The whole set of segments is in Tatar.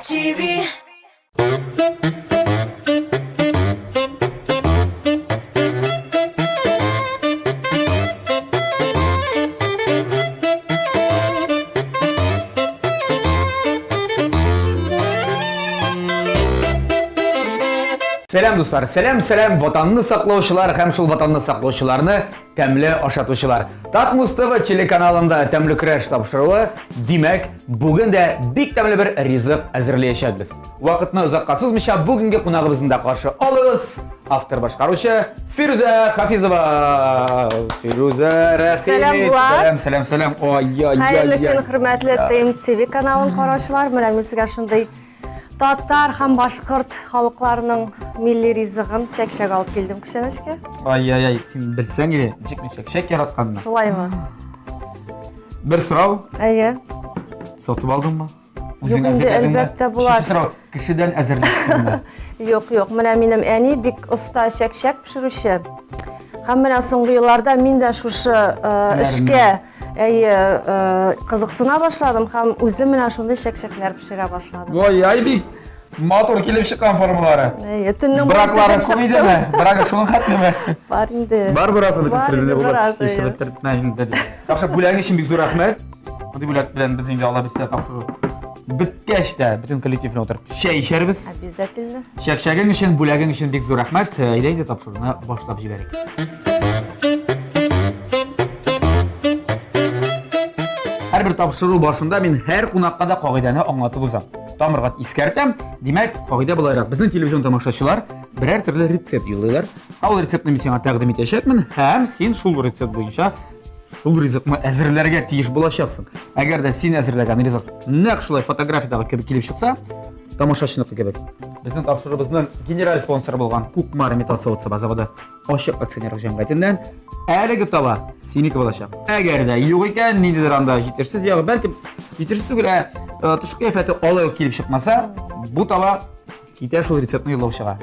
TMTV. Сәлам дуслар, сәлам, сәлам, ватанны саклаучылар һәм шул ватанны саклаучыларны тәмле ашатучылар. Татмус ТВ телеканалында тәмле көрәш тапшыруы, димәк, бүген дә бик тәмле бер ризык әзерләячәкбез. Вакытны озакка сузмыйча, бүгенге кунагыбызны да каршы алыгыз. Автор башкаручы Фирүзә Хафизова. Фирүзә рәхим Сәлам, ит. Булат. Сәлам, сәлам, сәлам. Ой, ой, Хәерле ой, көн, ой. хөрмәтле ТМТВ каналын караучылар. Менә мин сезгә шундый татар һәм башкорт халыкларының милли ризыгын чәк-чәк алып килдем күчтәнәчкә. Ай, ай, ай, син белсәң иде, ничек мин чәк-чәк яратканны. Шулаймы? Бер сорау, Әйе. сатып алдыңмы? Юк инде, әлбәттә, Булат. Өченче сорау, кешедән әзерләттеңме? Юк, юк. Менә минем әни бик оста чәк-чәк пешерүче. Һәм менә соңгы елларда мин дә шушы эшкә әйе, кызыксына башладым һәм үзем менә шундый чәк-чәкләр пешерә башладым. Ой, ай бик матур килеп чыккан формалары. Әйе, төннең буе Браклары төзеп күп идеме? чыктым. Брагы шуның хәтлеме? Бар инде. Бар беразы бөтен Бар сердә инде булып бераз, әйе. ишеп бетертмә инде. Яхшы, бүләгең өчен бик зур рәхмәт. Мондый бүләк белән без инде алла бирсә тапшыру беткәч тә бөтен коллектив белән утырып чәй эчәрбез. Обязательно. Чәкчәгең өчен, бүләгең өчен бик зур рәхмәт. Әйдә инде тапшыруны башлап җибәрик. Һәрбер тапшыру башында мин һәр кунакка да кагыйдәне аңлатып узам. Тамырга искәртәм. Димәк, кагыйдә болайрак. Безнең телевизион тамашачылар берәр төрле рецепт юллыйлар. Ә ул рецептны мин сиңа тәкъдим итәчәкмен һәм син шул рецепт буенча шул ризыкны әзерләргә тиеш булачаксың. Әгәр дә син әзерләгән ризык нәкъ шулай фотографиядагы кебек килеп чыкса, тамашачыныкы кебек. Безнең тапшыруыбызның генераль спонсоры булган Кукмара металл савыт-саба заводы ачык акционерлык җәмгыятеннән әлеге таба синеке булачак. Әгәр дә юк икән, ниндидер анда җитешсез ягы, бәлкем җитешсез түгел, ә тышкы кыяфәте алай ук килеп чыкмаса, бу таба Китә шул рецептны юллаучыга.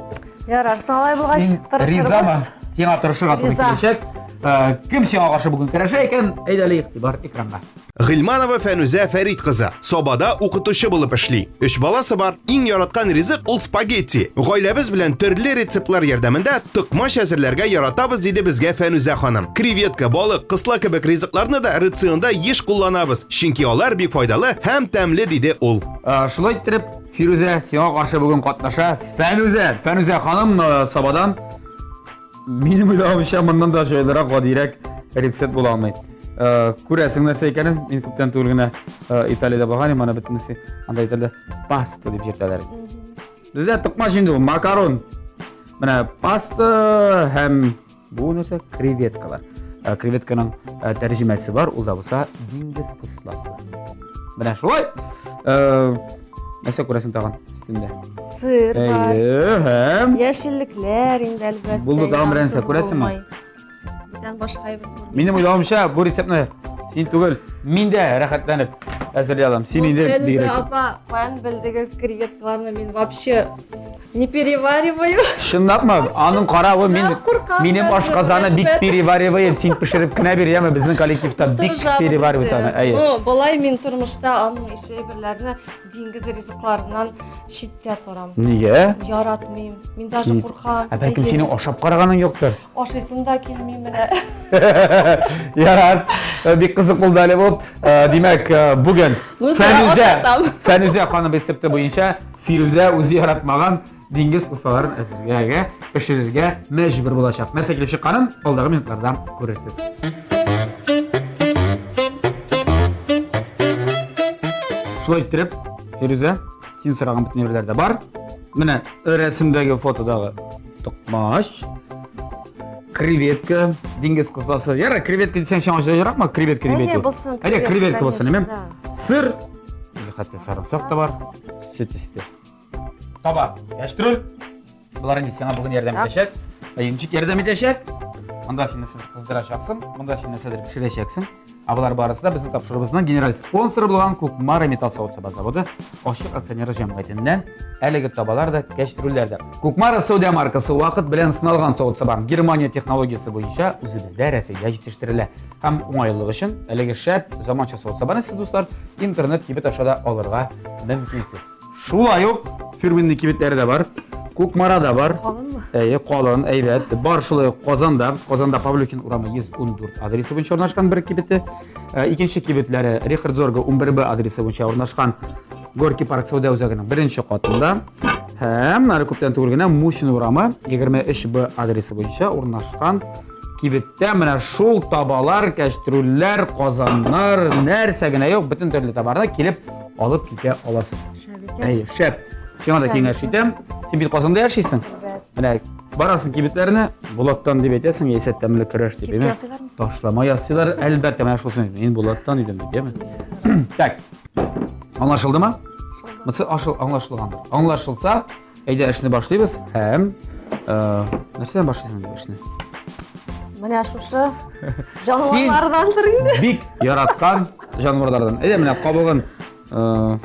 Ярар, соң алай булгач, Син тырышырбыз. Ризамы? Сиңа тырышырга туры Риза. киләчәк. Э, Кем сиңа каршы бүген көрәшә икән, әйдә әле игътибар экранга. Гыйльманова Фәнүзә Фәрит кызы Сабада укытучы булып эшли. Өч баласы бар. Иң яраткан ризык ул спагетти. Гаиләбез белән төрле рецептлар ярдәмендә токмач әзерләргә яратабыз, диде безгә Фәнүзә ханым. Креветка, балык, кысла кебек ризыкларны да рационда еш кулланабыз, чөнки алар бик файдалы һәм тәмле, диде ул. Э, Шулай иттереп, Фирүзә, сиңа каршы бүген катнаша Фәнүзә. Фәнүзә ханым э, Сабадан. Минем уйлавымча, моннан да җайлырак, гадирәк рецепт була алмый. Э, күрәсең нәрсә икәнен, мин күптән түгел генә э, Италиядә булган идем, аны бөтенесе анда Италиядә паста дип йөртәләр. Бездә токмач инде ул, макарон. Менә паста һәм Бу нәрсә? Креветкалар. Э, креветканың э, тәрҗемәсе бар, ул да булса диңгез кысласы. Менә шулай. Э, нәрсә күрәсең тагын өстендә? Сыр бар. Әйе, һәм Яшеллекләр инде әлбәттә. Булды, тагын берәр нәрсә күрәсеңме? Бүтән башка әйбер күрмим. Минем уйлавымча, бу рецептны син түгел, мин дә рәхәтләнеп әзерли алам. Син инде бигрәк. Апа, каян белдегез креветкаларны? Мин вообще Не перевариваю. Чынлапмы? Аның каравы мин Куркам минем даже, ашказаны бик рәхмәт. переваривает. Син пешереп кенә бир, яме безнең коллективта бик Тырышабыз переваривает инде. аны. Әйе. Ну, болай мин тормышта аның ише әйберләрне диңгез ризыкларыннан читтә торам. Нигә? Яратмыйм. Мин даже Кит. куркам. Ә бәлкем Әйе. синең ашап караганың юктыр. Ашыйсым да килми менә. Ярар. Э, Бик кызык булды әле бу. Э, Димәк, э, бүген Ну, сиңа Фәнүзә, ашатам. Фәнүзә ханым рецепты буенча Фирүзә үзе яратмаган диңгез кыслаларын әзерләргә, пешерергә мәҗбүр булачак. Нәрсә килеп чыкканын алдагы минутларда күрерсез. Шулай иттереп, Фирүзә, син сораган бөтен әйберләр дә бар. Менә рәсемдәге фотодагы токмач, креветка, диңгез кысласы. Ярар, креветка дисәң, сиңа җайлыракмы? Креветка дип Әйе, әйтү. булсын, Әйе, креветка булсын, конечно, әмем. да. Сыр, или хәтта сарымсак та бар. Сөт өсте. Таба, кәштрүл. Болар инде сиңа бүген ярдәм итәчәк. Ә ничек ярдәм итәчәк? Монда син нәрсәдер кыздырачаксың, монда син нәрсәдер пешерәчәксең. Ә болар барысы да безнең тапшыруыбызның генераль спонсоры булган Кукмара металл савыт-саба заводы ачык акционерлы җәмгыятеннән әлеге табалар да, кәштрүлләр дә. Кукмара сәүдә маркасы вакыт белән сыналган савыт-саба Германия технологиясе буенча үзебездә Рәсәйдә җитештерелә. Һәм уңайлылык өчен әлеге шәп заманча савыт-сабаны сез, дуслар, интернет кибет аша да алырга мөмкинсез. Шулай ук фирменный кибетләре дә бар. Кукмарада бар. Калынмы? Әйе, калын, әйбәт. Бар шулай ук Казанда. Казанда Павлюхин урамы 114 адресы буенча урнашкан бер кибете. Э, икенче кибетләре Рихард Зорга 11Б адресы буенча урнашкан Горький парк сәүдә үзәгенең беренче катында. Һәм әле күптән түгел генә Мусин урамы 23Б адресы буенча урнашкан кибеттә менә шул табалар, кәчтрүлләр, казаннар, нәрсә генә юк, бөтен төрле товарны килеп алып китә аласыз. Шәп икән. Әйе, шәп. Сиңа да Шәп киңәш итәм. Син бит Казанда яшисең. Менә барасың кибетләренә, Булаттан дип әйтәсең, яисә тәмле көрәш дип, Кибет әйме? ясыйлармы? Ташлама ясыйлар, әлбәттә, менә шул Мин Булаттан идем дип, әйме? Так. Аңлашылдымы? Монысы ашыл аңлашылгандыр. Аңлашылса, әйдә эшне башлыйбыз һәм э, нәрсәдән башлыйсың инде эшне? Менә шушы җанварлардандыр инде. Бик яраткан җанварлардан. Әйдә менә кабыгын э,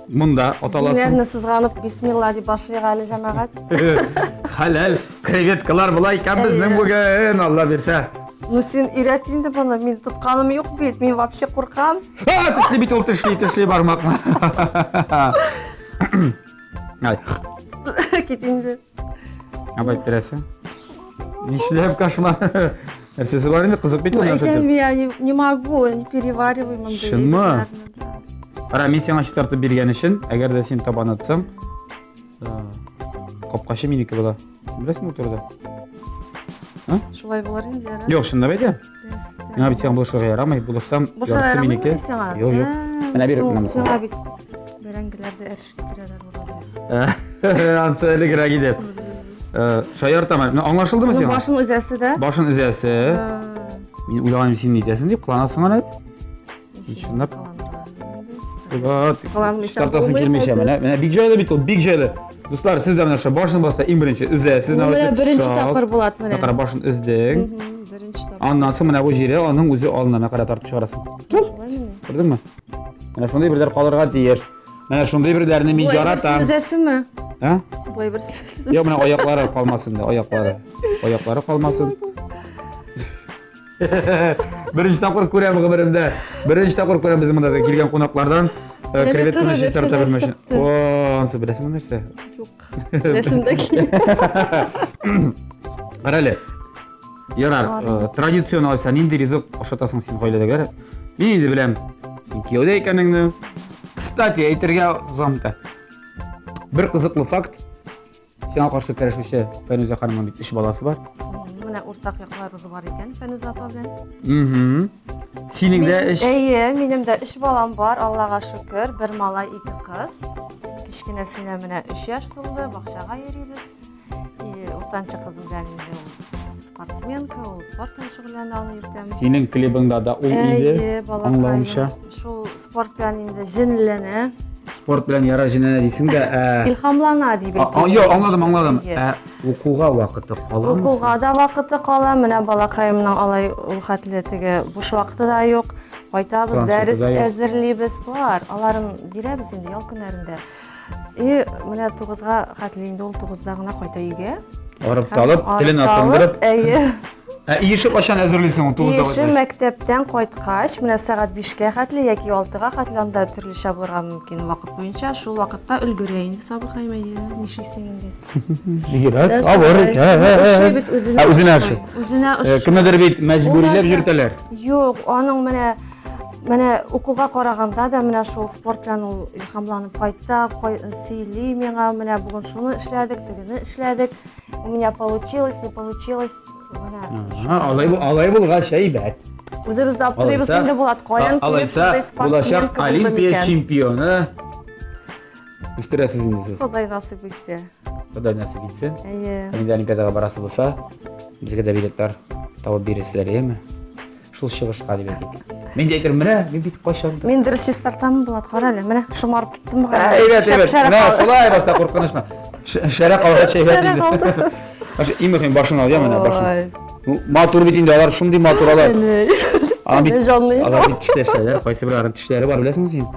монда аталасың. Җиңнәрне сызганып бисмилла дип башлыйк әле җәмәгать. Хәләл креветкалар була икән безнең бүген, Алла бирсә. Ну син өйрәт инде моны, мин тотканым юк бит, мин вообще куркам. А, тешли бит ул тешли, тешли бармакны. Ай, Кит инде. абай керәсең. Нишләп кошмар? Нәрсәсе бар инде, кызык бит ул Ну, нәрсә. әйтәм, я не, не могу, не перевариваю мондый. Чынмы? әйберләрне, да. Кара, мин сиңа чистартып биргән өчен, әгәр дә син табаны тотсаң, капкачы минеке була. Беләсеңме бу турыда? Шулай булыр инде, ярар. Юк, чынлап әйтәм. Миңа бит сиңа булышырга ярамый, булышсам, Булышырга яртысы ярамыймы минеке. сиңа? Юк, юк. Менә бир, менә монысы. Сиңа бит бәрәңгеләрде әрчеп бирәләр булыр. Ансы элегрәк иде. Шаяртам. Менә аңлашылдымы Ну, сиңа? башын өзәсе дә. Башын өзәсе. Мин уйлаганым син нитәсең дип кыланасың аны. Чынлап. Кыланмыйча Тартасың булмый килмичә. хәзер. Менә менә бик җайлы бит ул, бик җайлы. Дуслар, сез дә менә шул башын баса иң беренче өзәсез. Ну, менә беренче тапкыр булат менә. Кара башын өздең. Мгм, Беренче тапкыр. Аннан соң менә бу җире аның үзе алына, менә кара тартып чыгарасың. Шулаймыни? Күрдеңме? Менә шундый берләр калырга тиеш. Менә шундый берләрне мин Болай берсен яратам. өзәсеңме? А? Болай берсен өзәсеңме? Юк, менә аяклары калмасын да, аяклары. Аяклары калмасын. Беренче тапкыр күрәм гомеремдә. Беренче тапкыр күрәм безнең монда килгән кунаклардан э, Әле креветканы туры чистарта нәрсәләр белмәүче. чыкты. О, ансы беләсеңме нәрсә? Юк. Беләсем дә килми. Кара әле. Ярар, Ладно. э, традицион алайса нинди ризык ашатасың син гаиләдәгеләр? Мин инде беләм, син кияүдә икәнеңне. Кстати, әйтергә узам да. Бер кызыклы факт. Сиңа каршы көрәшүче Фәнүзә ханымның бит өч баласы бар. Менә уртак якларыбыз бар икән Фәнүзә апа белән. Мгм. Синең дә өч. Әйе, минем дә өч балам бар, Аллага шөкер, бер малай, ике кыз. Кечкенәсенә менә 3 яшь тулды, бакчага йөрибез. И уртанчы кызым белән инде ул спортсменка, ул спорт белән шөгыльләнә, аны йөртәм. Синең клибыңда да ул иде. Әйе, балакаем. Аңлавымча. Шул спорт белән инде җенләнә. Спорт белән яра җенләнә дисең дә, ә Илһамлана дип А, а, әйтик. Юк, аңладым, аңладым. Әйе. Ә укуга вакыты каламы? Укуга да вакыты кала, менә балакаемның алай ул хәтле теге буш вакыты да юк. Кайтабыз, Планшеты дәрес да юк. әзерлибез, бар. Аларын бирәбез инде ял көннәрендә. И менә 9-га хәтле инде ул 9-да гына кайта өйгә. Арып талып, телен асындырып. Әйе. Ә иеше кайчан әзерлисең ул 9-да Иеше кайткач? мәктәптән кайткач, менә сәгать 5-кә хәтле яки 6-га хәтле анда төрлечә булырга мөмкин вакыт буенча, шул вакытта өлгерә инде сабыркаем, әйе, нишлисең инде. Бигрәк авыр Ошый бит үзенә. Ә, үзенә ошый. Үзенә Э, ошый. Кемнедер бит мәҗбүриләп Ул йөртәләр. Юк, аның менә менә укуга караганда да менә шул спорт белән ул илһамланып кайта, сөйли миңа, менә бүген шуны эшләдек, тегене эшләдек. У меня получилось, не получилось. Менә. Алай алай булгач әйбәт. Үзебез дә аптырыйбыз инде Булат, каян килеп Алайса шундый булачак спортсменка булды Олимпия микән? чемпионы үстерәсез инде сез. Ходай насыйп итсә. Ходай насыйп итсен. Әйе. Инде Олимпиадага барасы булса, безгә дә билетлар табып бирәсезләр, әйеме? Шул чыгышка дип әйтик. Мин дә әйтермен, менә мин бит кайчан Мин дөрес чистартамын, Булат, кара әле. Менә шомарып киттем бугай. Әйбәт, әйбәт. Шәп-шәрә Менә калды. шулай башта куркынычма. Шәрә калгач әйбәт Шәрә инде. калды. Башы иң мөһим башын ал, я менә башын. Ой. Ну, матур бит инде алар, шундый матур алар. Әле. Алар бит Әле җанлы. Алар бит тешләшәләр, кайсы берләренең тешләре бар, беләсеңме син?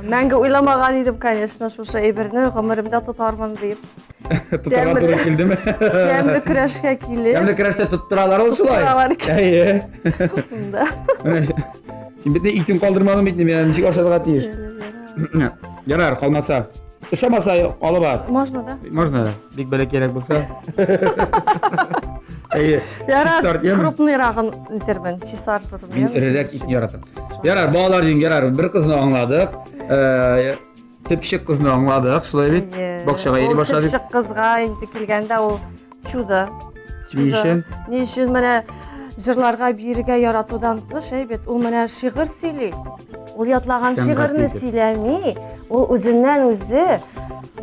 Мәңге уйламаган идем, конечно, шушы әйберне гомеремдә тотармын дип. Тотарга туры килдеме? Тәмле көрәшкә килеп. Тәмле көрәштә тоттыралар ул шулай. Тоттыралар икән. Әйе. Да. Менә Син бит итен калдырмадың бит, мин ничек ашарга тиеш? Ярар, калмаса. Ошамаса, алып ат. Можно, да? Можно, бик бәләкәйрәк булса. Әйе. Ярар, крупныйрагын итәрмен, чистартырмын. Мин эрерәк итне яратам. Ярар, балалар дин, ярар, бер кызны аңладык. Э, төпчек кызны аңладык, шулай бит? Бакчага йөри башлады. Төпчек кызга инде килгәндә ул чудо. Ни өчен? Ни өчен менә җырларга биергә яратудан тыш, әйбәт, ул менә шигырь сөйли. Ул ятлаган шигырьне сөйләми, ул үзеннән үзе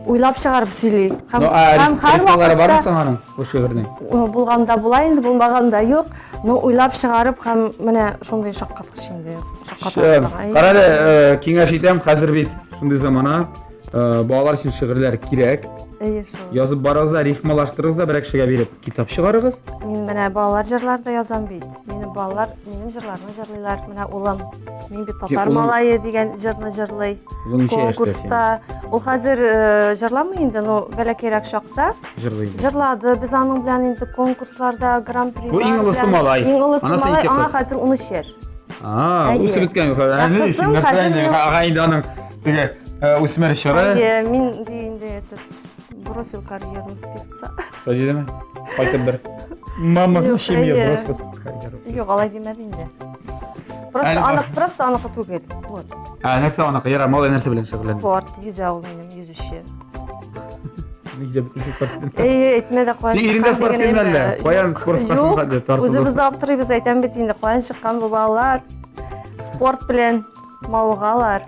уйлап чыгарып сөйли. Һәм, ну, а һәм һәр вакытта бармы соң аның бу шигырьнең? Булганда була инде, булмаганда юк. Ну, уйлап чыгарып һәм менә шундый шаккаткыч инде. Шаккатасың. Кара әле, э, киңәш итәм, хәзер бит шундый замана, э, балалар өчен шигырьләр кирәк. Әйе шул. Язып барыгыз да, рифмалаштырыгыз да, берәр кешегә биреп китап чыгарыгыз. Мин менә балалар җырлары да язам бит. Минем балалар минем җырларны җырлыйлар. Менә улым, мин бит татар малае дигән җырны җырлый. Конкурста. Ул хәзер э, җырламый инде, но бәләкәйрәк чакта җырлый. Җырлады. Без аның белән инде конкурсларда гран-при. Бу иң олысы малай. Иң олысы малай, аңа хәзер 13 яшь. А, үсеп беткән. Ә, кызым хәзер инде аның теге э, үсмер чоры. Әйе, мин инде этот бросил карьеру певца. Шулай дидеме? Кайтып бер. Мама, зачем я бросил карьеру? Юк, алай димәде инде. Просто аны просто аныкы түгел. Вот. А, нәрсә аныкы? Ярар, малай нәрсә белән шөгыльләнә? Спорт, йөзә ул минем, йөзүче. Нигә бөтен спортсмен? Әй, әйтмә дә каян. Ни иреңдә спортсмен әллә? Каян спортка шулхәтле тартылды? Үзебез дә аптырыйбыз, әйтәм бит инде, каян чыккан бу балалар? Спорт белән мавыгалар.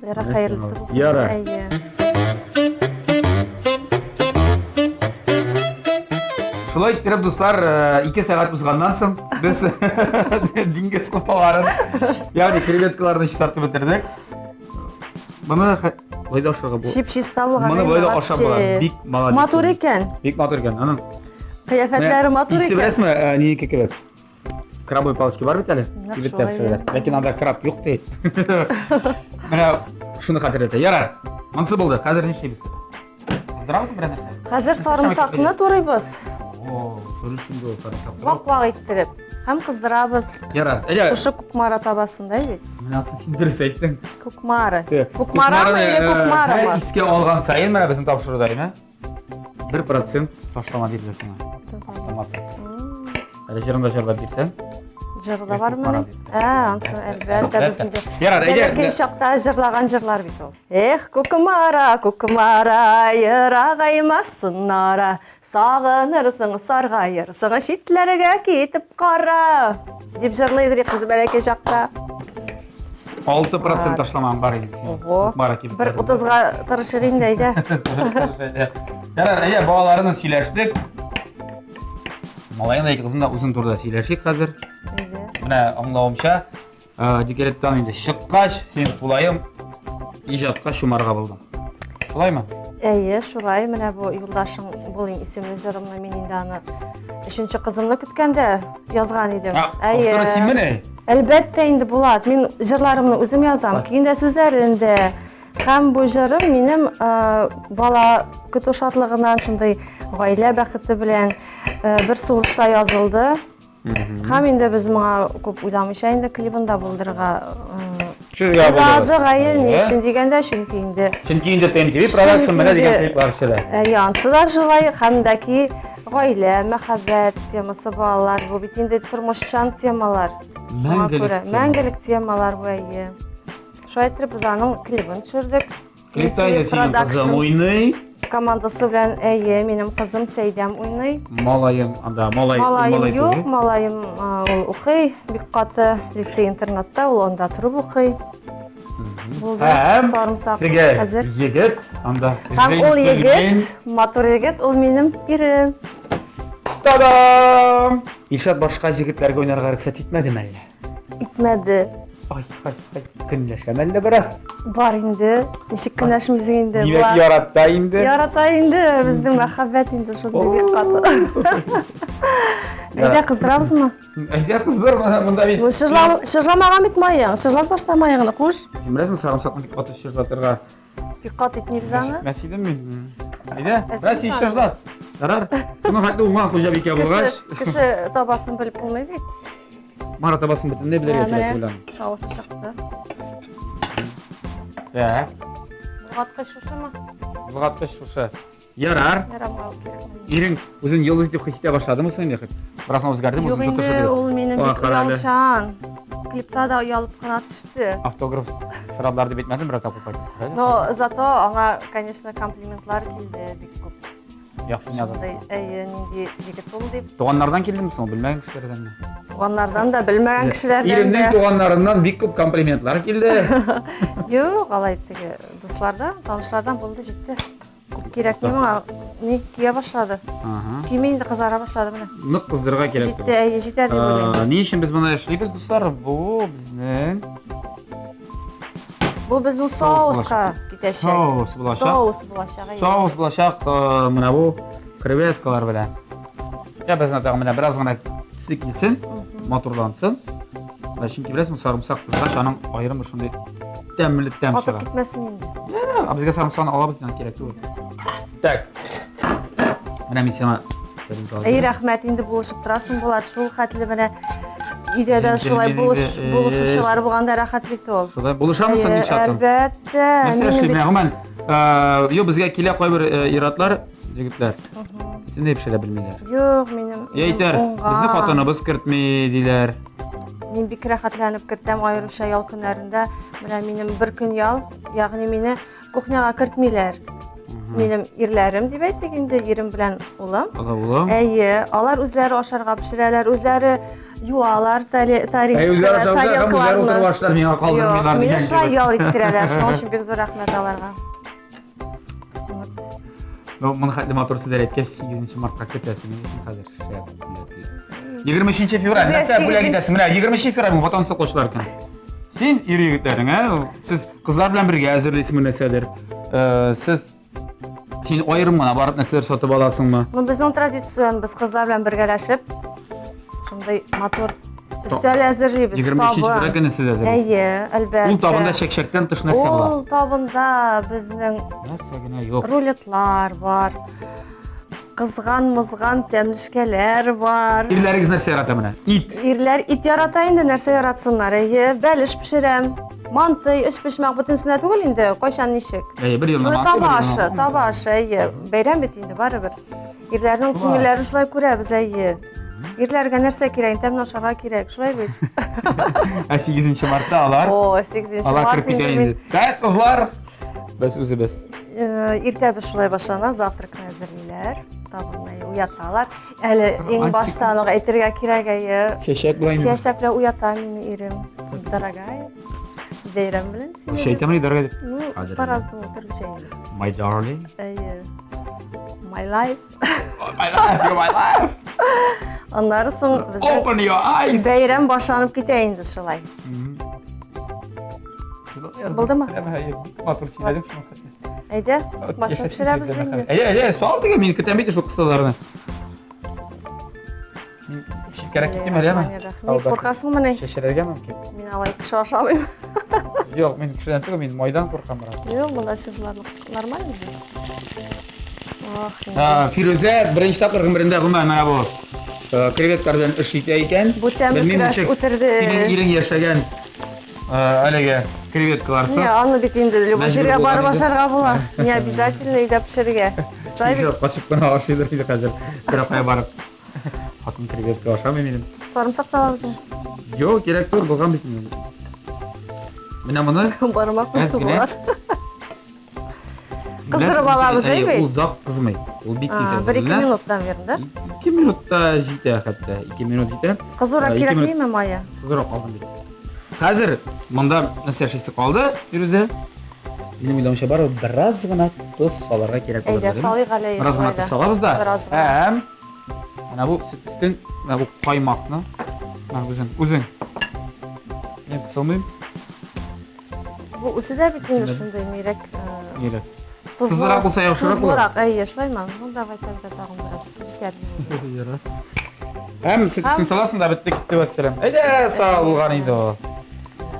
Яра хәерлесе булсын. Яра. Әйе. Шулай иттереп, дуслар, 2 э, сәгать узганнан соң без диңгез кысталарын, ягъни креветкаларны чистартып бетердек. Моны болай да ашарга була. Чип-чиста булган. Моны болай да ашап була. Бик молодец. Матур икән. Бик матур икән. Аның кыяфәтләре матур икән. Исе беләсезме, э, нинеке кебек? Крабовый палочки бар бит әле? Кибеттә пешерәләр. Ләкин анда краб юк ди. Менә шуны хәтерләтә. Ярар. Монысы булды. Хәзер нишлибез? Кыздырабызмы берәр нәрсә? Хәзер сарымсакны турыйбыз. О, сөрүш инде ул сарымсак. Вак-вак иттереп. Һәм кыздырабыз. Ярар. Әйдә. Шушы Кукмара табасында бит. Менә син дөрес әйттең. Кукмара. Кукмарамы или Кукмарамы? Һәр искә алган саен менә безнең тапшыруда, әйме? 1% ташлама бирелә сиңа. Автомат. Әле җырын да җырлап бирсәң. Җыры да бармы? Ә, ансы әлбәттә без инде. Ярар, әйдә. Бәләкәй чакта җырлаган җырлар бит ул. Эх, Кукмара, Кукмара, ерагаймасын ара, сагынырсың, саргаерсың, читләргә китеп кара, дип җырлый идек без бәләкәй чакта. 6% ташламам бар инде. Ого. Бер 30-га тырышыр инде, әйдә. Ярар, әйдә, балаларны сөйләштек. Малайың да, кызың да үзең турында сөйләшик хәзер. Менә аңлавымча, э, декреттан инде чыккач, син тулаем иҗатка чумарга булдың. Шулаймы? Әйе, шулай. Менә бу юлдашың булыйм исемле җырымны мин инде аны өченче кызымны көткәндә язган идем. Әйе. Авторы синмени? Әлбәттә инде, Булат. Мин җырларымны үзем язам, көен дә, сүзләрен дә. Һәм бу җырым минем бала көтү шатлыгыннан, шундый гаилә бәхете белән бер сулышта язылды. Һәм инде без моңа күп уйламыйча инде клибын да булдырырга Төшерергә булдыгыз. Әйе, ни өчен дигәндә, чөнки инде Чөнки инде TMTV Production менә дигән клиплар төшерә. Әйе, ансы да шулай, һәм дә ки гаилә, мәхәббәт темасы, балалар, бу бит инде тормышчан темалар. Шуңа күрә мәңгелек темалар бу, әйе. Шулай итеп без аның клибын төшердек. Клипта инде синең кызың уйный. Командасы белән, әйе, минем кызым Сәйдәм уйный. Малаең анда, малай, малаем юк, малаем ул укый, бик каты лицей-интернатта, ул анда торып укый. Булды, сарымсак әзер. Егет анда. Һәм ул егет, матур егет, ул минем ирем. Та-дам! Илшат башка егетләргә уйнарга рөхсәт итмәдеме әллә? Итмәде. Ай, ай, ай, көнләшәм әллә бераз? Бар инде. Ничек көнләшмисең инде? Димәк, ярата инде. Ярата инде. Безнең мәхәббәт инде шундый бик каты. Әйдә кыздырабызмы? Әйдә кыздыр, монда бит. Чыжламаган бит маең. Чыжлап башла маеңны, куш. Син беләсеңме, сарымсакны бик каты чыжлатырга. Бик каты итмибез аны. Мәс идем мин. Әйдә, менә син чыжлат. Ярар. Шуның хәтле уңган хуҗабикә булгач. Кеше табасын белеп булмый бит. Мара табасын бөтенләй белергә кирәк дип уйланам. Тавышы чыкты. Так. Болгаткыч шушымы? Болгаткыч шушы. Ярар. Ярамга алып кирәкми. Ирең үзен йолдыз итеп хис итә башладымы соң инде? Бераз үзгәрдеме Юк үзен инде, тотышы? ул минем Ой, бик кара әле. оялчан. Клипта да оялып кына төште. Автограф сорадылар дип әйтмәдем, берәр тапкыр кайтып. Но зато аңа, конечно, комплиментлар килде бик күп. Яхшы уйнадың. Шундый, әйе, нинди җегет ул дип. Туганнардан килдеме соң, белмәгән кешеләрдәнме? Туганнардан да, белмәгән кешеләрдән дә. Иремнең туганнарыннан бик күп комплиментлар килде. Юк, алай теге дуслардан, танышлардан булды, җитте. Күп кирәкми моңа. Ни көя башлады. Ага. Көйми инде кызара башлады менә. Нык кыздырырга кирәк. Җитте, әйе, җитәр дип уйлыйм. Ни өчен без моны эшлибез, дуслар? Бу безнең Бу безнең Соус соуска китәчәк. Соус булачак. Соус булачак, әйе. Соус булачак, менә бу креветкалар белән. Я безне тагын менә бераз гына төсе килсен, матурлансын. Менә чөнки беләсең, сарымсак кызгач, аның аерым бер шундый тәмле тәм Катып чыга. китмәсен инде. Ә безгә сарымсакны алабыз, янә кирәк түгел. Так. Менә мин сиңа тарелка алып Әй, бирәм. рәхмәт инде булышып торасың, Булат. Шул хәтле менә өйдә дә Җиңел шулай инде, булыш, булышучылар булганда рәхәт бит ул. Шулай булышамысың, Әйе, Илшатым? Әлбәттә. Нәрсә Минем эшли? бит- Менә гомумән, юк, безгә килә кайбер ир-атлар, егетләр. Бөтенләй пешерә белмиләр. Юк, минем Я әйтәр, уңган. безне хатыныбыз кертми, диләр. Мин бик рәхәтләнеп кертәм, аеруча ял көннәрендә. Менә минем бер көн ял, ягъни мине кухняга кертмиләр. Минем ирләрем дип әйтик инде, ирем белән улым. Ала улым. Әйе, алар үзләре ашарга пешерәләр, үзләре юалар тарих, Әй, үзләре ашарга пешерә һәм үзләре утырып ашлар, миңа калдырмыйлар Юк, мине дигән шулай кебек. ял иттерәләр, шуның өчен бик зур рәхмәт аларга. Вот. Ну, моны хәтле матур сүзләр әйткәч, 8 мартка көтәсең инде син хәзер. Шәп, бүләк. 23 февраль, Безгә нәрсә бүләк 8 итәсең? Менә 23 февраль Ватан саклаучылар көне. Син ир егетләрең, ә? Сез кызлар белән бергә әзерлисеңме нәрсәдер? Сез син аерым гына барып нәрсәләр сатып аласыңмы? Ну, безнең традицион, без кызлар белән бергәләшеп, шундый матур өстәл әзерлибез. 23 февраль көне сез әзерлисез. Әйе, әлбәттә. Ул табында чәкчәктән тыш нәрсә була? Ул табында безнең Нәрсә генә юк. рулетлар бар. Кызган-мызган тәмлешкәләр бар. Ирләрегез нәрсә ярата менә? Ит. Ирләр ит ярата инде, нәрсә яратсыннар. Әйе, бәлеш пешерәм. Мантый, өчпочмак бөтенесенә түгел инде, кайчан ничек. Әйе, бер елны Шулай мантый, таба бер ашы, елны таба ашы, әйе. Бәйрәм бит инде барыбер. Ирләрнең Шулай. күңелләрен шулай күрәбез, әйе. Ирләргә нәрсә кирәк? Тәмле ашарга кирәк, шулай бит. Ә 8 мартта алар О, 8 алар март кереп китә инде мин инде. Так, кызлар, без үзебез. Иртә без шулай башлана, завтракны әзерлиләр, табынны уяталар. Әле иң Романтик. баштан ук әйтергә кирәк, әйе. Чәчәк белән инде. Чәчәк белән уята мине ирем. Дорогая, бәйрәм белән сине. Русча әйтәмени, дорогая дип? Ну, Кадерле. по-разному төрлечә инде. My darling. Әйе. My life. Oh, my life, you're my life. Аннары соң безнең Open your eyes. бәйрәм башланып китә инде шулай. Булдымы? Бик матур сөйләдең шуны хәтле. Әйдә, башлап пешерәбез инде. Әйдә, әйдә, сал диген, мин көтәм бит шул кысаларны. Мин читкәрәк китим әле, әме? Ник куркасыңмыни? Чәчәргә мөмкин. Мин алай кеше ашамыйм. Юк, мин кешедән түгел, мин майдан куркам бераз. Юк, монда чыжларлык нормально же. Ох, инде. Фирүзә беренче тапкыр гомерендә гомумән менә бу креветкалар белән эш итә икән. Бу тәмле Белмим, көрәш ничек үтерде. Синең ирең яшәгән әлеге креветкаларсыз. Не, аны бит инде любой Мәҗбүр җиргә булган барып инде. ашарга була. Не обязательно өйдә пешерергә. Шулай бит. Ничек качып кына ашыйдыр инде хәзер. Бер кая барып. Хатын креветка ашамый минем. Сарымсак салабызмы? Юк, кирәк түгел, булган бит инде. Менә моны Бармак Әз куйды генә. булат. Кыздырып алабыз, Әйе, әй бит? Ул озак кызмый. Ул бик тиз А, Бер-ике әзерләнә. минут, наверное, да? 2 минутта җитә хәтта. 2 минут җитә. Кызурак Ике минут. кирәкмиме мая? Кызурак калдым бит. Хәзер монда нәрсә эшлисе калды, Фирүзә? Минем уйлавымча барыбер бераз гына тоз салырга кирәк булыр. Әйдә, дидем. салыйк әле. Бераз гына шулай да. тоз салабыз да. Бераз гына. Һәм менә бу сөт өстен, менә бу каймакны, менә үзең, үзең. Мин кысылмыйм. Бу үзе дә бит инде Килмәде. шундый нирәк. Нирәк. Тозлырак булса яхшырак була. Тозлырак, әйе, шулаймы? Ну, давай тогда тагын бераз җитәр. Ярар. Һәм сөт өстен саласың да бетте китте вәссәлам. Әйдә, салган инде ул.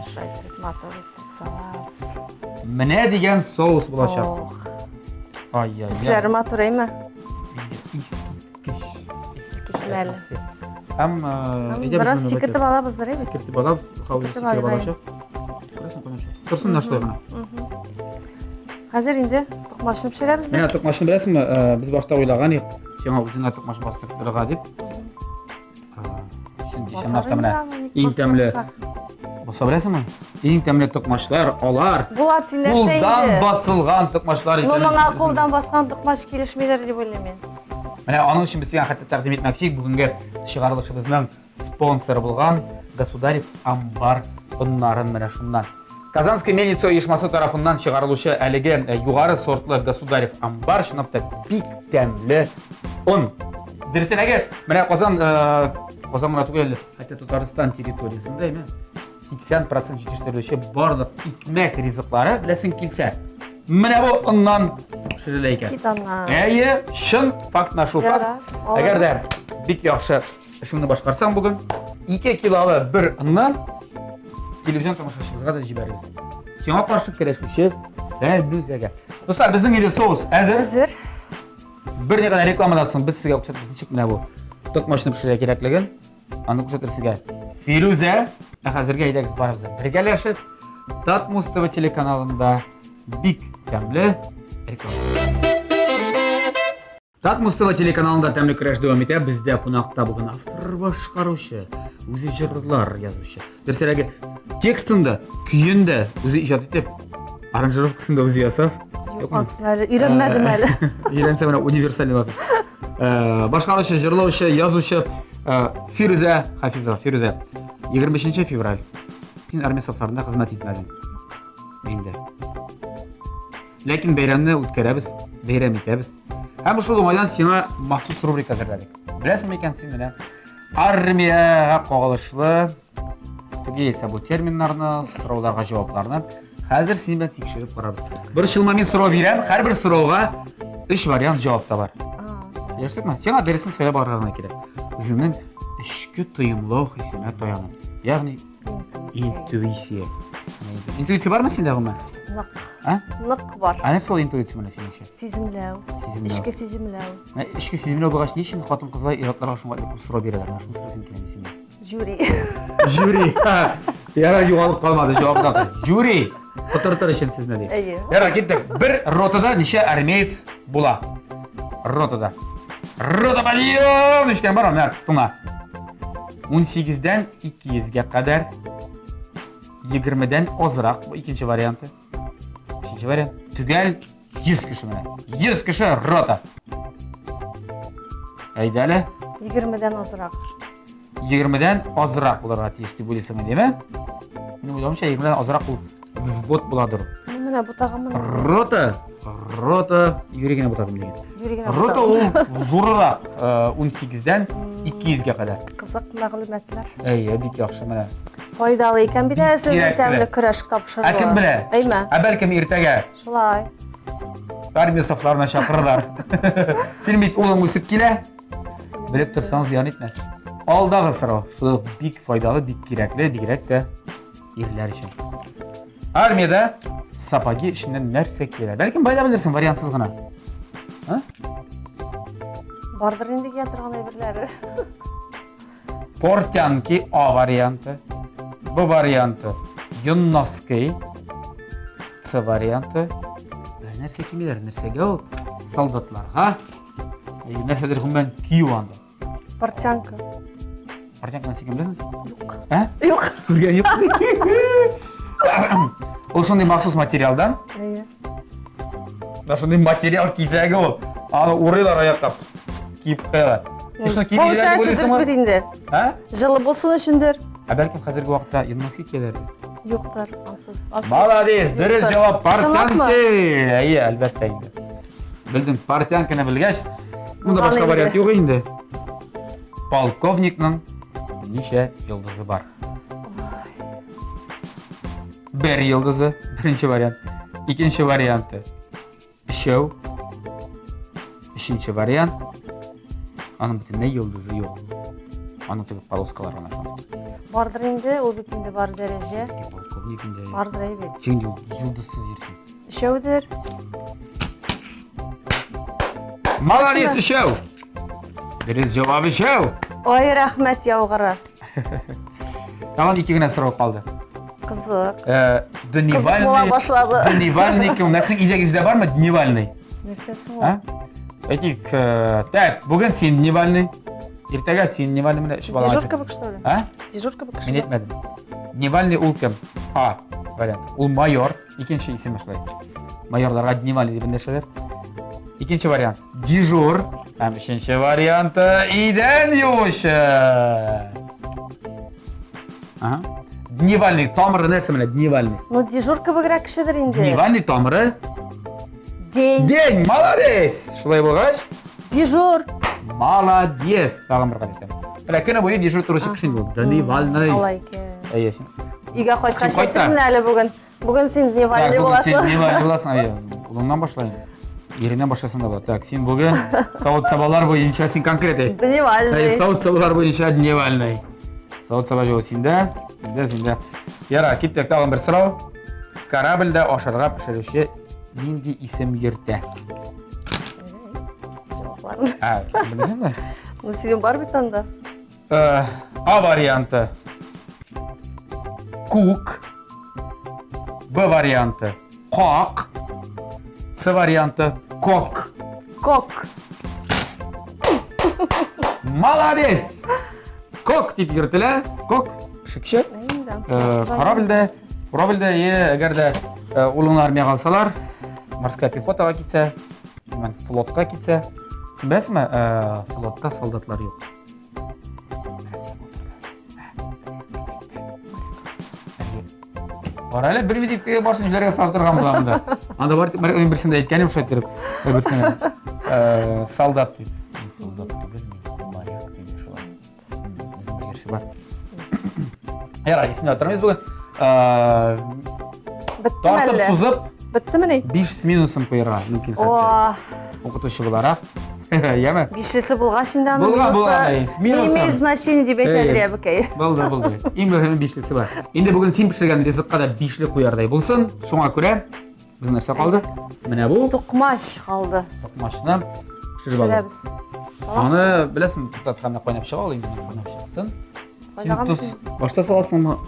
Шулай итеп, матур итеп салабыз. Менә дигән соус булачак. Ох, Ай-яй-яй. Төсләре матур, әйме? Искиткеч. Искитмәле. Һәм әйдә Бераз без моны сикертеп алабыздыр, әйме? Сикертеп алабыз, хавыз Сикертеп сикереп алыйк, алачак. Күрәсең, кайнар. Торсын да шулай гына. Хәзер инде токмачны пешерәбез дә. Менә токмачны беләсеңме, э, без башта уйлаган идек, сиңа үзеңә токмач бастырып торырга дип. Чөнки чынлап та менә иң тәмле Баса беләсеңме? Иң тәмле токмачлар алар. Булат, син нәрсә инде? Кулдан басылган токмачлар икән. Ну, моңа кулдан баскан токмач килешмидер дип уйлыйм мин. Менә аның өчен без сиңа хәтта тәкъдим итмәкче идек бүгенге чыгарылышыбызның спонсоры булган Государев амбар оннарын менә шуннан. Казанская мельница оешмасы тарафыннан чыгарылучы әлеге э, югары сортлы Государев амбар чынлап та бик тәмле он. Дөресрәге, менә Казан, э, Казан гына түгел, хәтта Татарстан территориясендә, әйме, 80% җитештерелүче барлык икмәк ризыклары, беләсең килсә, менә бу оннан пешерелә икән. Кит аннан. Әйе, чын факт на шул факт. Әгәр дә бик яхшы Эшеңне башкарсаң бүген 2 килолы бер онны телевизион тамашачыбызга да җибәрегез. Сиңа каршы көрәшүче Фәнүзәгә. Дуслар, безнең инде соус әзер. Әзер. Бер никадәр рекламадан соң без сезгә күрсәтәбез ничек менә бу токмачны пешерергә кирәклеген. Аны күрсәтер сезгә Фирүзә. Ә хәзергә әйдәгез барыбыз да бергәләшеп Татмус ТВ телеканалында бик тәмле реклама. Татмус ТВ телеканалында тәмле көрәш дәвам итә. Бездә кунакта бүген автор башкаручы, үзе җырлар язучы. Дөресрәге, текстын да, көен дә үзе иҗат итеп, аранжировкасын да үзе ясап. Юк, анысын әле өйрәнмәдем әле. Өйрәнсә менә универсаль буласың. Э, башкаручы, җырлаучы, язучы э, Фирүзә Хафизова. Фирүзә, 25 февраль. Син армия сафларында хезмәт итмәдең. Мин дә. Ләкин бәйрәмне үткәрәбез, бәйрәм итәбез. Һәм шул уңайдан сиңа махсус рубрика әзерләдек. Беләсең микән син менә армиягә кагылышлы теге яисә бу терминнарны, сорауларга җавапларны хәзер синең белән тикшереп карарбыз. Борчылма, мин сорау бирәм, һәрбер сорауга өч вариант җавап та бар. Яшьлекме? Сиңа дөресен сайлап алырга гына кирәк. Үзеңнең эчке тоемлау хисенә таянып. Ягъни Интуиция. Интуиция бармы синдә гомумән? Нык. А? Нык бар. Ә нәрсә ул интуиция менә синеңчә? Сиземләү. Сиземләү. Эчке сиземләү. Менә эчке сиземләү булгач, ни өчен хатын-кызлар ир-атларга шуңа күп сорау бирәләр? Менә шуны сорыйсым килә синнән. Жюри. Жюри. Ярар, югалып калмады, җавап тапты. Жюри. Котыртыр өчен сезне ди. Әйе. Ярар, киттек. Бер ротада ничә армеец була? Ротада. Рота подъем! Ничкән бар, менә тыңла. 18-дән 200-гә кадәр 20-дән азрак, бу икенче варианты. Өченче вариант. Төгәл 100 кеше менә. 100 кеше рота. Әйдә әле. 20-дән азрак. 20-дән азрак булырга тиеш дип уйлыйсың, димә? Минем уйлавымча, 20-дән азрак ул взвод буладыр. Ну, менә бутаган менә. Рота, рота, юри генә бутадым дигән. Юри генә Рота ул зуррак, 18-дән 200-гә кадәр. Кызык мәгълүматлар. Әйе, бик яхшы менә. Файдалы икән бит әле сезнең Кирәкле. тәмле көрәш тапшыруы. Ә кем белә? Әйме? Ә бәлкем иртәгә Шулай. армия сафларына чакырырлар. Синең бит улың үсеп килә. Белеп торсаң зыян итмәс. Алдагы сорау. Шул бик файдалы, бик кирәкле, бигрәк тә ирләр өчен. Армиядә сапоги эченнән нәрсә кияләр? Бәлкем байда белерсең, вариантсыз гына. А? Бардыр инде кия торган әйберләре. Портянки А варианты, Б варианты йон носки, С варианты. Бер нәрсә кимиләр, нәрсәгә ул? Солдатларга Нәрсәдер гомумән кию анда. Портянка. Портянка нәрсә икән беләсеңме? Юк. Ә? Юк. Күргән юк. Ул шундый махсус материалдан. Әйе. Менә шундый материал кисәге ул. Аны урыйлар аякка. Киеп куялар. Син шуны киеп йөргән дип Дөрес уйлыйсыңмы? бит инде. Ә? Җылы булсын өчендер. Ә бәлкем хәзерге вакытта йон носки кияләрдер. Юктыр, ансыз. Молодец, дөрес җавап Чынлапмы? портянки. Әйе, әлбәттә инде. Белдем, портянканы белгәч, монда Булган башка инде. вариант юк инде. Полковникның ничә йолдызы бар? Бер йолдызы, беренче вариант. Икенче варианты өчәү. Өченче вариант. Аның бөтенләй йолдызы юк. Аның кебек полоскалар гына шундый. Бардыр инде, ул бит инде бар дәрәҗә. Полковник инде. Бардыр әйбәт. Син йолдызсыз йөрсең. Өчәүдер. Молодец, өчәү. Дөрес җавап өчәү. Ой, рәхмәт яугыры. Тагын ике генә сорау калды. Кызык. Э, Дневальный. була башлады. Дневальный кем? Нәрсең өйдәгездә бармы дневальный? Нәрсәсе ул? А? Әйтик, э, так, бүген син дневальный. Иртәгә син дневальный менә өч бала. Дежурка бу что ли? А? Дежурка бу Мин әйтмәдем. Дневальный ул кем? А вариант. Ул майор. Икенче исеме шулай. Майорларга дневальный дип эндәшәләр. Икенче вариант. Дежур. Һәм өченче варианты идән юучы. Ага. Дневальный тамыры нәрсә менә дневальный? Ну, дежур кебегрәк кешедер инде. Дневальный тамыры День. День, молодец! Шулай булгач, Дежур. молодец! Тагын бер кат әйтәм. Менә көне буе дежур торучы кеше инде ул. Дневальный. Алай икән. Әйе, син. Өйгә кайткач Син кайт та. әйтермен әле бүген. Бүген син дневальный Так, бүген син буласың. дневальный буласың. Әйе, улыңнан башла инде. Иреңнән башласаң да була. Так, син бүген савыт-сабалар буенча син конкрет әйт. Әйе, Дневальный. савыт-сабалар буенча дневальный. Савыт-саба җыю синдә, синдә, синдә. Яра, киттек тагын бер сорау. Корабльдә ашарга пешерүче нинди исем йөртә? Җавапларын. Ә, беләсеңме? Ну, синең бар бит анда. Э, А варианты. Кук. Б варианты. Как. С варианты. Кок. Кок. Молодец! Кок дип йөртелә. Кок. Пешекче. Э, Корабльдә, корабльдә, е, әгәр дә э, улыңны армиягә алсалар, морская пехотага китсә, гомумән, флотка китсә, син беләсеңме, э, флотта солдатлар юк. Бар әле бер видик теге башын җиләргә салып торган була монда. Анда бар мин берсендә әйткәнем шулай иттереп, берсенә. Э, солдат дип. Мин солдат түгел, мин моряк диде шулай. Безнең бер җырчы бар. Ярар, исемдә тормыйбыз бүген. Э, Беттеме Тартып әллә? сузып, Беттемени? 5 с минусом куярга мөмкин хәтта. О, Укытучы буларак. Яме? бишлесе булгач инде аның Булган, булган, минусы әйе, не минусы. имеет значения дип әйтә Әйе. әбекәй. Булды, булды. Иң мөһиме бишлесе бар. Инде бүген син пешергән ризыкка да бишле куярдай булсын. Шуңа күрә без нәрсә калды? Менә бу Токмач калды. токмачны пешереп алабыз. Пешерәбез. Аны беләсең, туктат һәм кайнап чыга ул инде, кайнап чыксын. Син Кайнаган тоз соң- башта саласыңмы?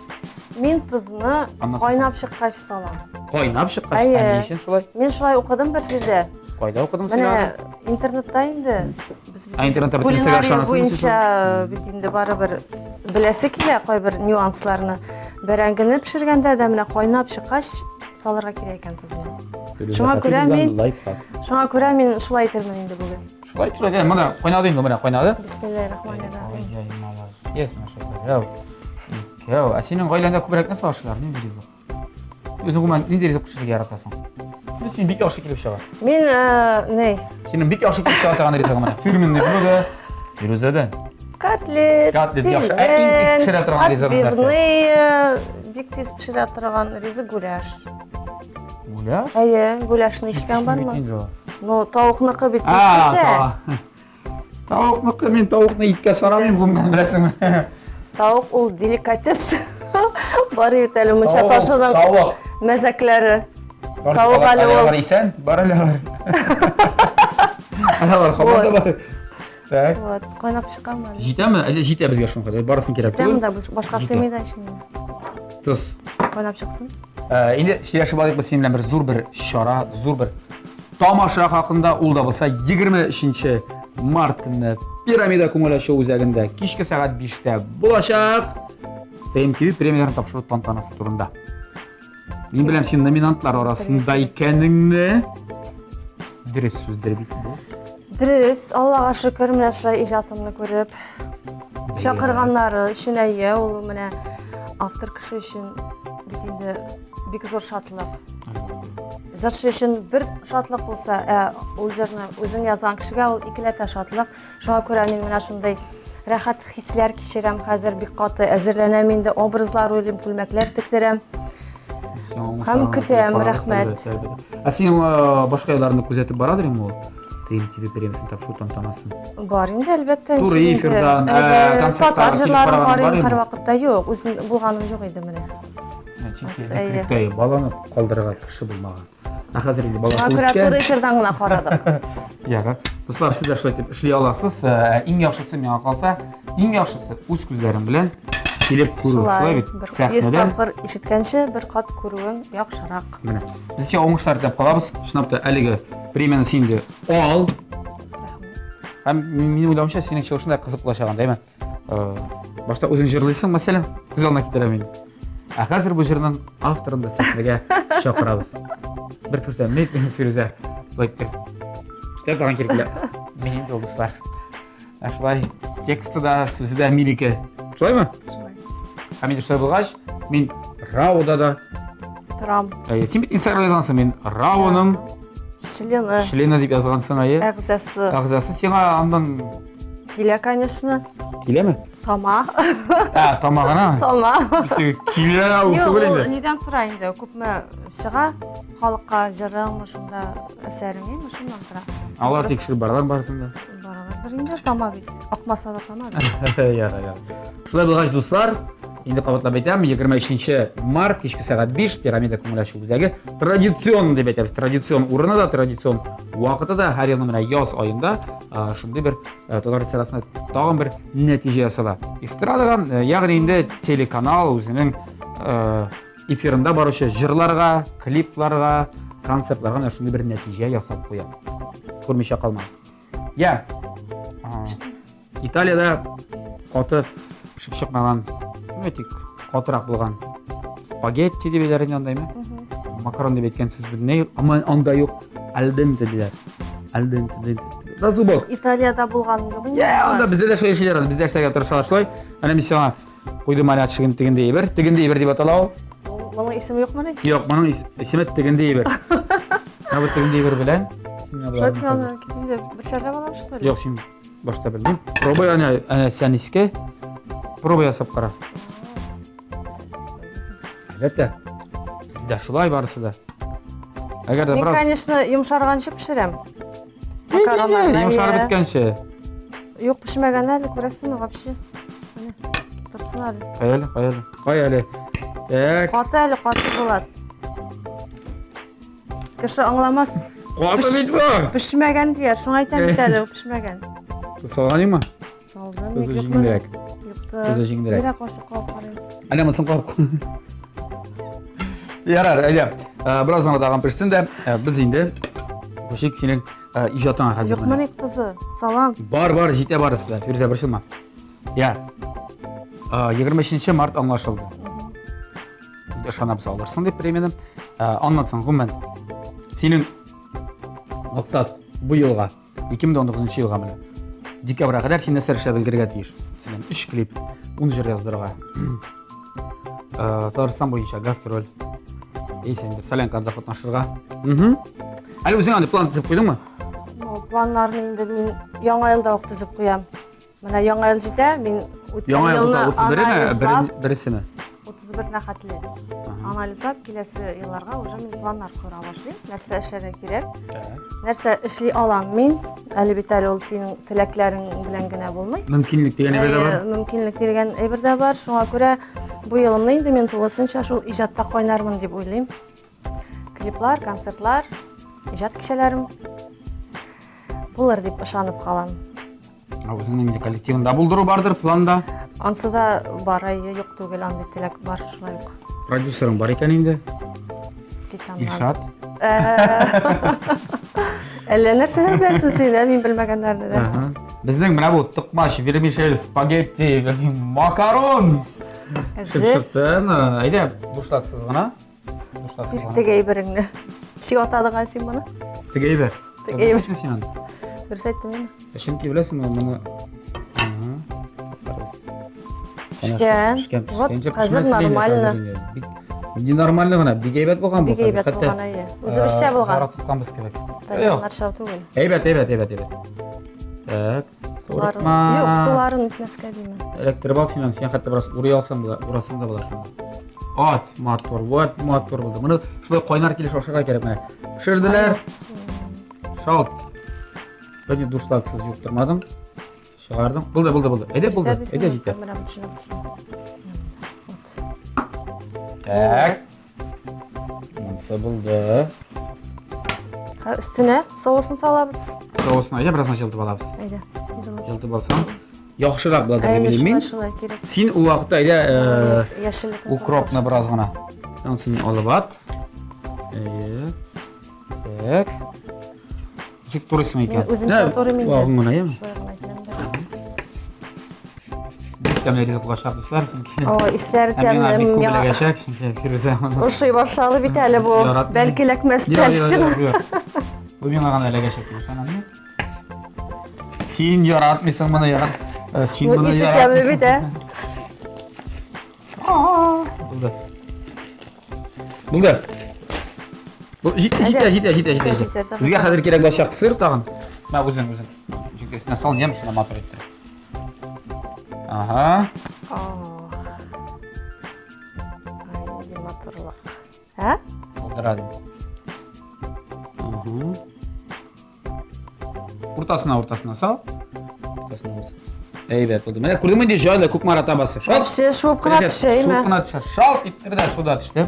Мин тозны Аннан соң кайнап чыккач салам. Кайнап чыккач, Әйе. ә ни өчен шулай? Мин шулай укыдым бер җирдә. Кайда укыдың син Менә аны? интернетта инде. Без бит Ә интернетта бөтен нәрсәгә кулинария ышанасыңмы син буенча бит инде барыбер беләсе килә кайбер нюансларны. Бәрәңгене пешергәндә дә менә кайнап чыккач салырга кирәк икән тозны. Шуңа күрә мин Лайфхак. шуңа күрә мин шулай әйтермен инде бүген. Шулай шулай, менә кайнады инде, менә кайнады. Бисмиллаһир-рахманир-рахим. Ай-яй, молодец, менә шулай. Берәү, икәү. Ә синең гаиләңдә күбрәк нәрсә ашыйлар? Нинди ризык? Үзең гомумән нинди ризык пешерергә яратасың? Ну, син бик яхшы килеп чыга. Мин э, ни? Синең бик яхшы килеп чыга торган ризыгың менә. Фирменный блюдо. Фирүзәдән. Котлет, Котлет яхшы. Ә иң тиз пешерә торган ризыгың нәрсә? Отбивные, бик тиз пешерә торган ризык гуляш. Гуляш? Әйе, гуляшны ишеткән бармы? Ну, тавыкныкы бит тиз А, пешә. тавык. Тавыкныкы мин тавыкны иткә санамыйм гомумән, беләсеңме? Тавык ул деликатес. Бар бит әле мунча Тавык, ташының Тавык. мәзәкләре. Тавык әле ул. Алар исән, бар әле алар. Әле алар һаман да бар. Так. Вот, кайнап чыкканмы әле? Җитәме? Әле җитә безгә шуның кадәр. Барысын кирәк Җитәме түгел. дә башка Җитә. сыймый да эченә. Тоз. Кайнап чыксын. Э, Инде сөйләшеп алыйк без синең белән бер зур бер чара, зур бер тамаша хакында. Ул да булса 23 март көнне Пирамида күңел ачу үзәгендә кичке сәгать 5-тә булачак. ТМТВ премияләрен тапшыру тантанасы турында. Мин беләм син номинантлар арасында икәнеңне. Дөрес сүздер бит бу. Дөрес, Аллага шөкер, менә шулай иҗатымны күреп, чакырганнары өчен әйе, ул менә автор кеше өчен бит инде бик зур шатлык. Җырчы өчен бер шатлык булса, ә ул җырны үзең язган кешегә ул икеләтә шатлык. Шуңа күрә мин менә шундый рәхәт хисләр кичерәм хәзер, бик каты әзерләнәм инде, образлар уйлыйм, күлмәкләр тектерәм. Һәм көтәм, рәхмәт. Ә син э, башка елларны күзәтеп барадыр инде ул? ТМТВ премиясен тапшыру тантанасын. Бар инде, әлбәттә. Туры ничек инде. эфирдан, э, Әйе, концерттан Татар килеп җырларын караган бар карыйм инде. һәрвакытта. Юк, үзем булганым юк иде менә. Чөнки Әйе. бөтенлектә баланы калдырырга кеше булмаган. Ә хәзер инде баласы Шуңа күрә үскән. туры эфирдан гына карадык. Ярар. Дуслар, сез дә шулай итеп эшли аласыз. Э, Иң яхшысы миңа калса, иң яхшысы үз күзләрең белән Килеп күрү. Шулай бит. Сәхнәдән. 100 тапкыр ишеткәнче бер кат күрүең яхшырак. Менә. Без сиңа уңышлар теләп калабыз. Чынлап та әлеге премияне син инде ал. Һәм минем уйлавымча, синең чыгышың да кызык булачак анда, әйме? Башта үзең җырлыйсың, мәсәлән, күз алдына китерәм мин. Ә хәзер бу җырның авторын да сәхнәгә чакырабыз. Бер күрсәм, Фирүзә, шулай итеп. Күрсәтә торган кирәк. Мин инде ул, дуслар. Ә шулай тексты да, сүзе дә минеке. Шулаймы? Шулай. Ә мин шулай булгач, мин Рауда да торам. Әйе, син бит Инстаграмда язгансың, мин Рауның члены. Члены дип язгансың, әйе. Әгъзасы. Әгъзасы сиңа аннан килә, конечно. Киләме? Тама. Ә, тама гына. Тама. Килә, ул түгел инде. Нидән тора инде? Күпме чыга халыкка җырыңмы, шунда әсәреңме, шуннан тора. Алар тикшереп баралар барысын да. Баралардыр инде, тама бит. Акмаса да тама бит. Яра, яра. Шулай булгач, дуслар, инде кабатлап әйтәм, 23 март кичке сәгать 5 Пирамида күңел ачу үзәге традицион дип әйтәбез. Традицион урыны да, традицион вакыты да һәр елның менә яз аенда шундый бер татар эстрадасына тагын бер нәтиҗә ясала. Эстрадага, ягъни инде телеканал үзенең эфирында баручы җырларга, клипларга, концертларга менә шундый бер нәтиҗә ясап куя. Күрмичә калма. Я. Италиядә каты пешеп чыкмаган, ну, әйтик, катырак булган спагетти дип әйтәләр инде андаймы? Макарон дип әйткән сүз бөтенләй юк, амма анда юк. Аль денте диләр. Аль денте, денте. На зубок. Италиядә булган юк. Я, анда бездә дә шулай эшлиләр, бездә эшләргә тырышалар шулай. Әнә мин сиңа куйдым әле ачыгын тегенде әйбер. Тегенде әйбер дип атала ул. Моның исеме юкмыни? Юк, моның исеме тегенде әйбер. Менә бу тегенде әйбер белән. Шулай инде бер шәрләп алам, что ли? Юк, син башта белмим. Пробуй әнә, әнә сән иске. Пробуй ясап кара. Әлбәттә. Да шулай барысы да. Әгәр дә бераз. Мин, конечно, йомшарганчы пешерәм. Макароннарны. Йомшарып беткәнче. Юк, пешмәгән әле, күрәсеңме, вообще. Менә, торсын әле. Кай әле, кай әле? Кай әле? Так. Каты әле, каты булар. Кеше аңламас. Каты бит бу. Пешмәгән дияр, шуңа әйтәм бит әле, пешмәгән. Салганыңмы? Салдым. Тузы җиңелрәк. Юкты. Тузы җиңелрәк. Бирә кашык кабып карыйм. Әнә монысын кабып. Ярар, әйдә. Бераз гына тагын пешсен дә, без инде күчик синең иҗатыңа хәзер. Юкмыни тузы? Салам. Бар, бар, җитә барысы да. Фирүзә, борчылма. Я. 23 март аңлашылды. Ышанабыз алырсың дип премияне. Аннан соң, гомумән, синең максат бу елга 2019 елга менә. Декабрьгә кадәр син нәрсә эшләп өлгерергә тиеш? Мәсәлән, 3 клип, 10 җыр яздырырга. Татарстан буенча гастроль. Яисә инде солянкада катнашырга. Әле үзең андый план төзеп куйдыңмы? Ну, планнарны инде мин яңа елда ук төзеп куям. Менә яңа ел җитә, мин үткән Яңа елны 31-ме, бересеме? 31-нә хәтле. Анализлап, киләсе елларга уже мин планнар кора башлыйм. Нәрсә эшләргә кирәк? Нәрсә эшли алам мин? Әле бит әле ул синең теләкләрең белән генә булмый. Мөмкинлек дигән әйбер дә бар. Мөмкинлек дигән әйбер дә бар. Шуңа күрә бу елымны инде мин тулысынча шул иҗатта кайнармын дип уйлыйм. Клиплар, концертлар, иҗат кичәләрем булыр дип ышанып калам. Ә үзеңнең инде коллективында булдыру бардыр планда? Ансы да бар, әйе, юк түгел, андый теләк бар шулай ук. Продюсерың бар икән инде. Илшат. Әллә нәрсәләр беләсең син, ә мин белмәгәннәрне дә. Безнең менә бу токмач, вермишель, спагетти, макарон. Әзер. Әйдә, бушлатсыз гына. Бир теге әйбереңне. Ничек атадың әле син моны? Теге әйбер. Теге әйбер. Син аны. Дөрес әйттем инде. Ә чөнки беләсеңме, моны Пешкән. Вот, хәзер нормально. Не нормально гына, бик әйбәт булган бу. Бик әйбәт булган, әйе. Үзебезчә булган. Зарак тотканбыз кебек. Тальяннарча түгел. Әйбәт, әйбәт, әйбәт, әйбәт. Так. Суларын. Юк, суларын үтмәскә димә. Эләктереп ал син аны, син хәтта бераз урый алсаң була, урасаң да була шунда. Ат, матур, вот матур булды. Моны шулай кайнар килеш ашарга кирәк менә. Пешерделәр. Шалт. Бер душлаксыз юып тормадың. Чыгардың. Булды, булды, булды. Әйдә булды. Әйдә җитә. Так. Монысы булды. Өстенә соусын салабыз. Соусын әйдә бераз җылытып алабыз. Әйдә. Җылытып алсаң. Яхшырак була дип уйлыйм мин. Шулай кирәк. Син ул вакытта әйдә яшеллек. Укропны бераз гына. Анысын алып ат. Әйе. Так. Ничек турыйсың икән? Мин үземчә турыйм инде. Вагын гына, яме? Шулай гына әйтәм дә. Бик тәмле ризык булачак, дуслар, чөнки. О, исләре Һәм миңа тәмле. бик күп Миңа эләгәчәк, чөнки Фирүзә моны. ошый башлады бит әле бу. Яратмый. Бәлки эләкмәс Юк, тә юк, сиңа. юк, юк. Бу миңа гына эләгәчәк дип ышанам мин. Син яратмыйсың моны, ярат. Син Бу моны исе тәмле яратмыйсың. бит, ә? Булды. Булды. Бу җитә, җитә, җитә, җитә, җитә. Җитә, җитә. Безгә хәзер кирәк булачак сыр тагын. Мә үзең, үзең. Җитәсенә сал, нәм шуны матур иттереп. Ага. Ох. Ай, нинди матурлык. Ә? Булдыра. Ага. Уртасына, уртасына сал. Уртасына булсын. Әйбәт булды. Менә күрдеңме инде җайлы Кукмара табасы. Шалт. Вообще шуып кына төшә, Шуып әйме? кына төшә. Шалт иттерде дә шуда төште.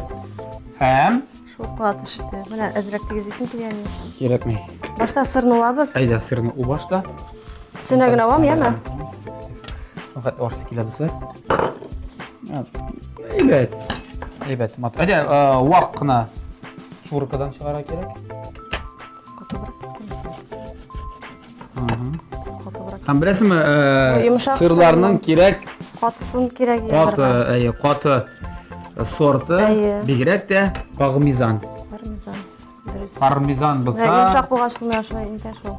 Һәм Шуып кына төште. Менә әзрәк тигезлисең килгән. кирәкми. Башта сырны уабыз. Әйдә сырны у башта. Өстенә генә уам, яме? Фәкать ашысы килә дуслар. Әйбәт. Әйбәт. Матур. Әйдә, вак кына чуркадан чыгара кирәк. Һәм беләсеңме, Йомшак сырларның кирәк катысын кирәк каты, әйе, каты сорты, бигрәк тә пармезан. Пармезан. Дөрес. Пармезан булса. Йомшак булгач менә шулай интә шул.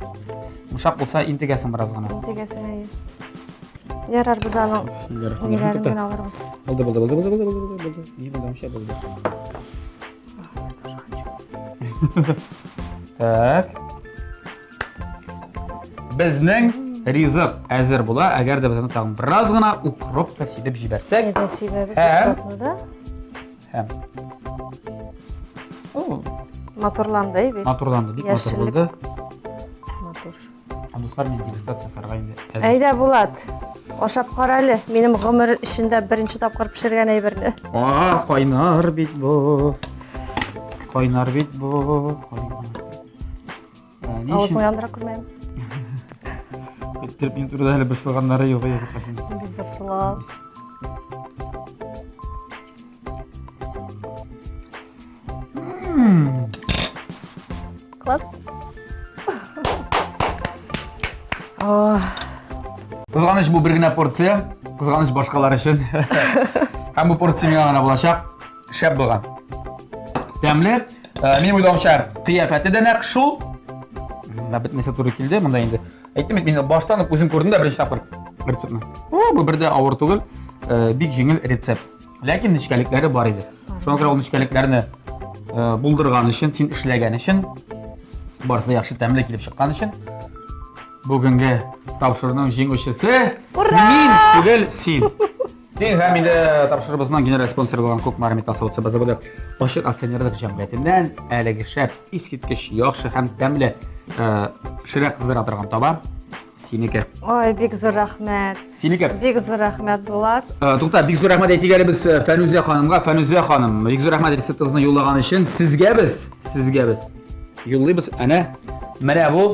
Йомшак булса интегәсең бераз гына. Интегәсең, әйе. Ярар, без аның ниләрен генә алырбыз. Булды, булды, булды, булды, булды, булды, булды. Ни булды, булды. Так. Безнең ризык әзер була, әгәр дә без аны тагын бераз гына укроп та сибеп җибәрсәк. Әйдә сибәбез Һәм- укропны да. Һәм. О, Матурланды әй бит. матурланды, бик матур Яшеллек. булды. Матур. Һәм дуслар, мин дегустация ясарга инде әзер. Әйдә, Булат, ашап кара әле. Минем гомер эчендә беренче тапкыр пешергән әйберне. А, кайнар бит бу. Кайнар бит бу. Кайнар. Ә, ни өчен? Авызыңа яндыра күрмәм. Иттереп мин турыда әле борчылганнары юк, юк, Бик борчылам. Класс. Кызганыч бу бер генә порция, кызганыч башкалар өчен. Һәм бу порция миңа гына булачак. Шәп булган. Тәмле. Э, минем уйлавымча, кыяфәте дә нәкъ шул. Монда бетмәсә туры килде, монда инде. Әйттем бит, мин баштан ук үзем күрдем дә беренче тапкыр рецептны. О, бу бер дә авыр түгел, э, бик җиңел рецепт. Ләкин нечкәлекләре бар иде. Шуңа күрә ул нечкәлекләрне э, булдырган өчен, син эшләгән өчен, барысы да яхшы тәмле килеп чыккан өчен, бүгенге тапшыруның җиңүчесе Ура! мин түгел, син. Син һәм инде тапшырубызның генераль спонсоры булган Кукмара металл савыт-саба заводы ачык акционерлык җәмгыятеннән әлеге шәп, искиткеч яхшы һәм тәмле э, пешерә кыздыра торган таба синеке. Ой, бик зур рәхмәт. Синеке. Бик зур рәхмәт, Булат. Э, тукта, бик зур рәхмәт әйтик әле без э, Фәнүзә ханымга. Фәнүзә ханым, бик зур рәхмәт рецептыгызны юллаган өчен. Сезгә без, сезгә без юллыйбыз әнә менә бу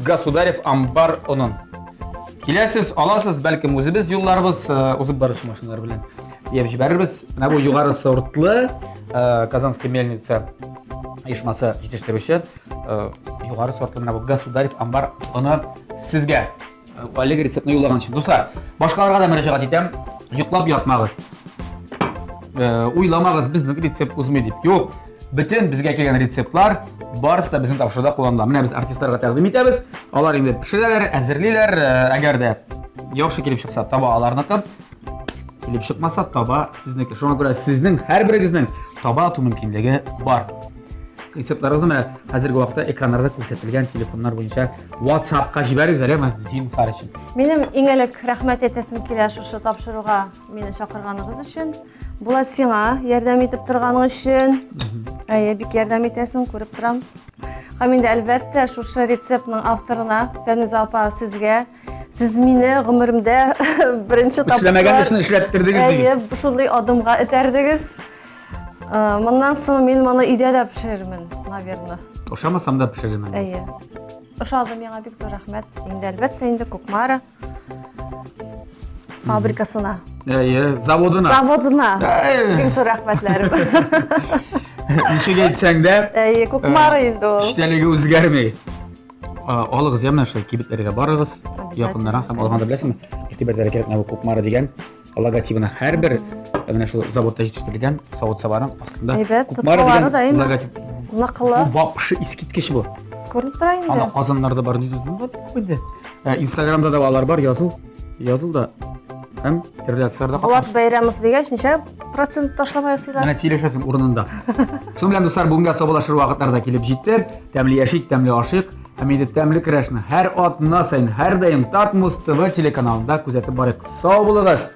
Государев амбар онын. Киләсез, аласыз, бәлкем үзебез юлларбыз, э, узып баручы машиналар белән төяп җибәрербез. Менә бу югары сортлы Казанский мельница оешмасы җитештерүче югары сортлы менә бу Государев амбар оны сезгә. Әлеге рецептны юллаган өчен. Дуслар, башкаларга да мөрәҗәгать итәм. Йоклап ятмагыз. Э, уйламагыз, безнең рецепт узмый дип. Юк, бөтен безгә килгән рецептлар барысы да безнең тапшыруда кулланыла. Менә без артистларга тәкъдим итәбез. Алар инде пешерәләр, әзерлиләр. Э, әгәр дә яхшы килеп чыкса, таба аларныкы. Килеп чыкмаса, таба сезнеке. Шуңа күрә сезнең һәрберегезнең таба ату мөмкинлеге бар. Рецептларыгызны менә хәзерге вакытта экраннарда күрсәтелгән телефоннар буенча WhatsApp-ка җибәрегез әле, зинһар өчен. Минем иң элек рәхмәт әйтәсем килә шушы тапшыруга мине чакырганыгыз өчен. Булат сиңа ярдәм итеп торганың өчен. Әйе, бик ярдәм итәсең, күреп торам. Һәм инде әлбәттә шушы рецептның авторына Фәнүзә апа сезгә. Сез мине гомеремдә беренче тапкыр Эшләмәгән эшне эшләттердегез Әйе, шундый адымга этәрдегез. Э, моннан соң мин моны өйдә дә пешерермен, наверное. Ошамасам да пешерермен. Әйе. Ошады миңа бик зур рәхмәт. Инде әлбәттә инде Кукмара. фабрикасына. Әйе, заводына. Заводына. Бик зур рәхмәтләрем. Ничек әйтсәң дә, Әйе, Кукмара инде ул. Эчтәлеге үзгәрми. Алыгыз, я менә шулай кибетләргә барыгыз, якыннарга һәм алганда беләсеңме, игътибар итәргә кирәк, менә бу Кукмара дигән логотибына һәрбер менә шул заводта җитештерелгән савыт-сабаның астында Әйбәт, Кукмара тоткалары да дигән әйме? логотип. Ныклы. Бу вообще искиткеч бу. Күренеп тора инде. Анда казаннарда бар диде. Ну, бик күп инде. Инстаграмда да алар бар, языл. Языл да. Һәм төрле акцияләрдә Булат Бәйрәмов дигәч, ничә процент ташлама ясыйлар? Менә сөйләшәсең урынында. Шуның белән, дуслар, бүгенгә саубуллашыр вакытлар да килеп җитте. Тәмле яшик, тәмле ашыйк. Һәм инде тәмле көрәшне һәр атна саен, һәрдаим Татмус ТВ телеканалында күзәтеп барыйк. Сау булыгыз!